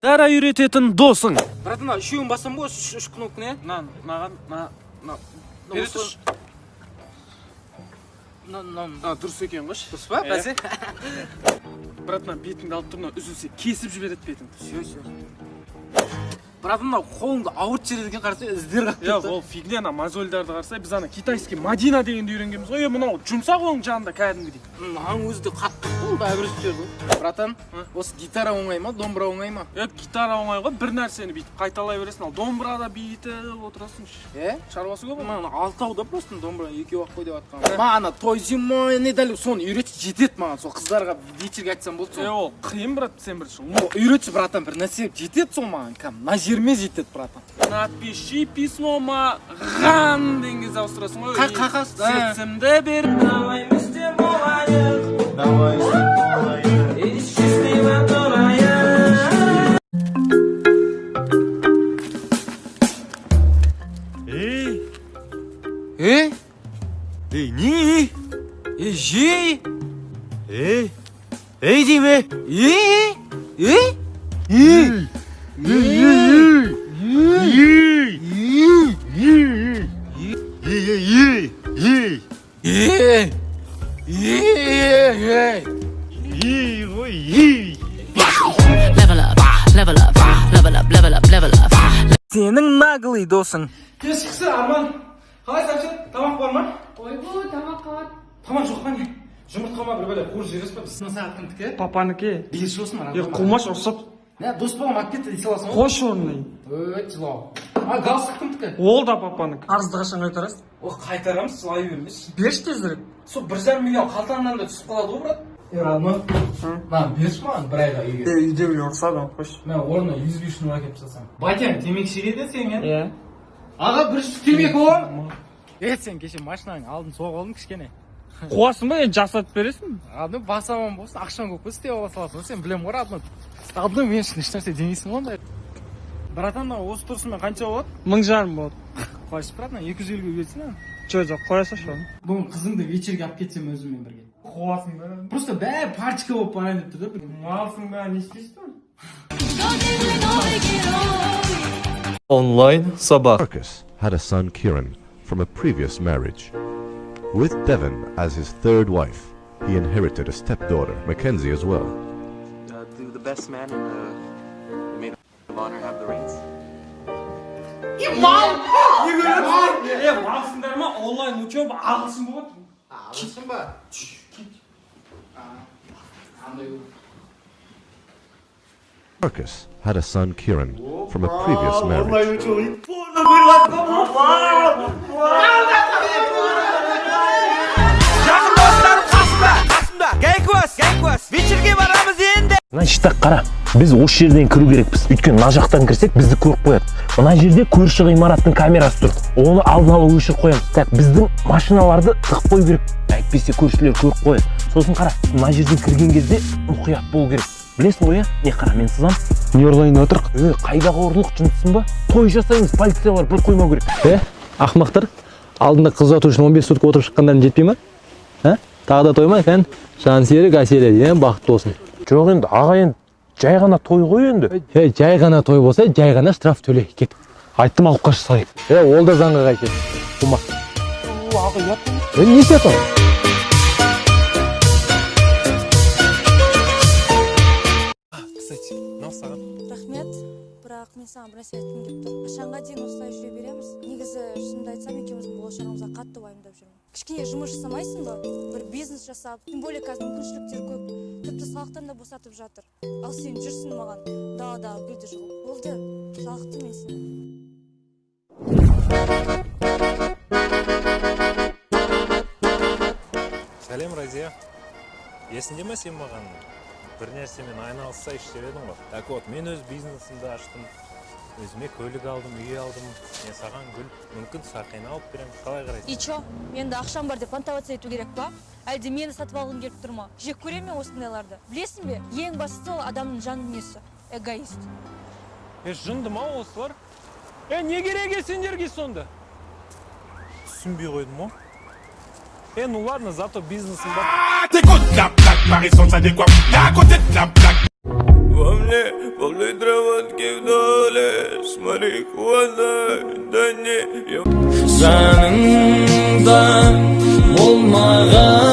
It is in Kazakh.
Гитара үйрететін досың. Брат, мына үшеуін бассам ғой, үш, үш кнопканы, иә? Мына, мынаған, мына, мына. Мына осы- Мына, мына, А, дұрыс екен қойшы. Дұрыс па? Иә. Бәсе. Брат, мына бетіңді алып тұр, мына үзілсе кесіп жібереді бетіңді. Все, все. Брат, мынау қолыңды ауыртып жібереді екен, қарасай, іздер қалып Иә, кетті. ол фигня, ана мозольдарды қарасай, біз ана китайский Мадина дегенді үйренгенбіз ғой. Е, мынау жұмсақ оның жанында кәдімгідей. Мынаның өзі де қатты, қолды әбіріп жіберді ғой. Братан, осы гитара оңай ма, домбыра оңай ма? Е, гитара оңай ғой, бір нәрсені бүйтіп қайталай бересің, ал домбырада бүйтіп отырасың. Е? Шаруасы көп. Мына алтау да, просто домбыра екеу ақ қой деп жатқан. Маған ана той зимой не дали, соны үйретші, жетеді маған. Сол қыздарға вечерге айтсам болды Е, соны. ол қиын, брат, сен бірінші. О, үйретші, братан, бір нәрсе жетеді сол маған, кәдімгі мына жеріме жетеді, братан. Напиши письмо маған деген кезде ауыстырасың ғой. Қағаз, Сердцемді бер. Давай вместе болайық. Давай болайық. Счастливо тұрайық. Ей, Е? ей, не? Е, жей! Ей, ей дейме? Е? Е? Ей, ей, ей, ей, ей, ей, ей, Е? Е? Е? ей, ғой, ей. Level up, level up, level up, level up, level up. Сенің наглый досың. Кешкісі, Арман. Қалайсың, әпше? Тамақ бар ма? Ойбу, тамақ қалады. Тамақ жоқ па, не? Жұмыртқа ма, бір бәле қуырып жібересіз ба біз? Мына сағат кімдікі? Папанікі. Берші болсын. Е, қумаш, ұрсып. Не, дос болғым алып кетті дей саласың ғой. Қойшы орнына. Өй, жылау. А, галстук кімдікі? Ол да папанікі. Қарызды қашан қайтарасың? О, қайтарамыз, жылай бермеші. Берші тезірек. Сол 1,5 миллион қалтаңнан да түсіп қалады ғой, брат. Е, родной, мынаны берші маған бір айға үйге. Е, үйдегілер ұрсады ғой, қойшы. Мен орнына 105 мың әкеліп тастасам. Батяң темекі шегеді сен, Иә. Аға, бір жүз темекі оған. Е, сен кеше машинаның алдын соғып алдың кішкене. Қуасың ба, енді жасатып бересің? Родной, бас аман болсын, ақшаң көп болсын, істеп ала саласың ғой, сен білемін ғой, родной. Родной, мен үшін ешнәрсе демейсің ғой ондай. Братан, мынау осы тұрысымен қанша болады? 1500 болады. Қойшы, братан, 250-ге берсін, а? Жоқ, жоқ, қоя салшы оны. Бүгін қызыңды вечерге алып кетсем өзіммен бірге. Қуасың ба? Просто бәрі парочка болып барайын деп тұр да. Малсың ба, не істейсің? Онлайн сабақ. Marcus had a son, Kieran, from a previous marriage. With Devon as his third wife, he inherited a stepdaughter, Mackenzie, as well. Do the best man and the maid of honor have the reins? Е, малсыңдар ма, онлайн учеба ағылшын болады. Ағылшын ба? Андай. Marcus had a son, Kieran, from a previous marriage. Онлайн учеба. Жақын достарым қасымда, қасымда. Гайкуас, гайкуас. Вечерге барамыз енді. Значит, так, қара, біз осы жерден кіру керекпіз, өйткені мына жақтан кірсек, бізді көріп қояды. Мына жерде көрші ғимараттың камерасы тұр, оны алдын ала өшіріп қоямыз. Так, біздің машиналарды тығып қою керек, әйтпесе көршілер көріп қояды. Сосын қара, мына жерден кірген кезде мұқият болу керек, білесің ғой, иә? Не, қара, мен сызамын. Не ұрлайын отырық? Е, қайдағы ұрлық, жындысың ба? Той жасаймыз, полициялар біліп қоймау керек. Е, ақымақтар, алдында қыз ұзату үшін 15 сутка отырып шыққандарың жетпей ма? А? Тағы да той ма? Кән, Жансерік, Әселе, е, бақытты болсын. Жоқ енді, аға, енді жай ғана той ғой енді. Е, жай ғана той болса, жай ғана штраф төле, кет. Айттым, алып қаша салайын. Е, ол да заңға қайшы. Қума. Аға, ұят. Е, не істеп? Кстати, мынау саған. Рахмет, бірақ мен саған бір нәрсе айтқым келіп тұр. Қашанға дейін осылай жүре береміз? Негізі, шынымды айтсам, екеуміздің болашағымызға қатты уайымдап жүрмін. Кішкене жұмыс жасамайсың ба? Бір бизнес жасап, тем более қазір мүмкіншіліктер көп. Тіпті салықтан да босатып жатыр. Ал сен жүрсің маған даладағы гүлді жұлып. Болды, жалықтым мен сенен. Сәлем, Разия. Есіңде ме, сен маған бір нәрсемен айналыссайшы деп едің ғой? Так вот, мен өз бизнесімді аштым. Өзіме көлік алдым, үй алдым. Мен саған гүл, мүмкін сақина алып беремін. Қалай қарайсың? И чё, енді ақшам бар деп понтоваться ету керек па? Әлде мені сатып алғың келіп тұр ма? Жек көремін мен осындайларды. Білесің бе, ең бастысы ол адамның жан дүниесі. Эгоист. Е, жынды ма осылар? Е, не керек е сендерге сонда? Түсінбей қойдым ғой. Е, ну ладно, зато бизнесім бар. T'écoutes la plaque, Marisson, ça décoiffe. T'es à côté de la plaque. Во мне пол-литра водки в доле с марихуаной, да не, я Жаныңда болмаған.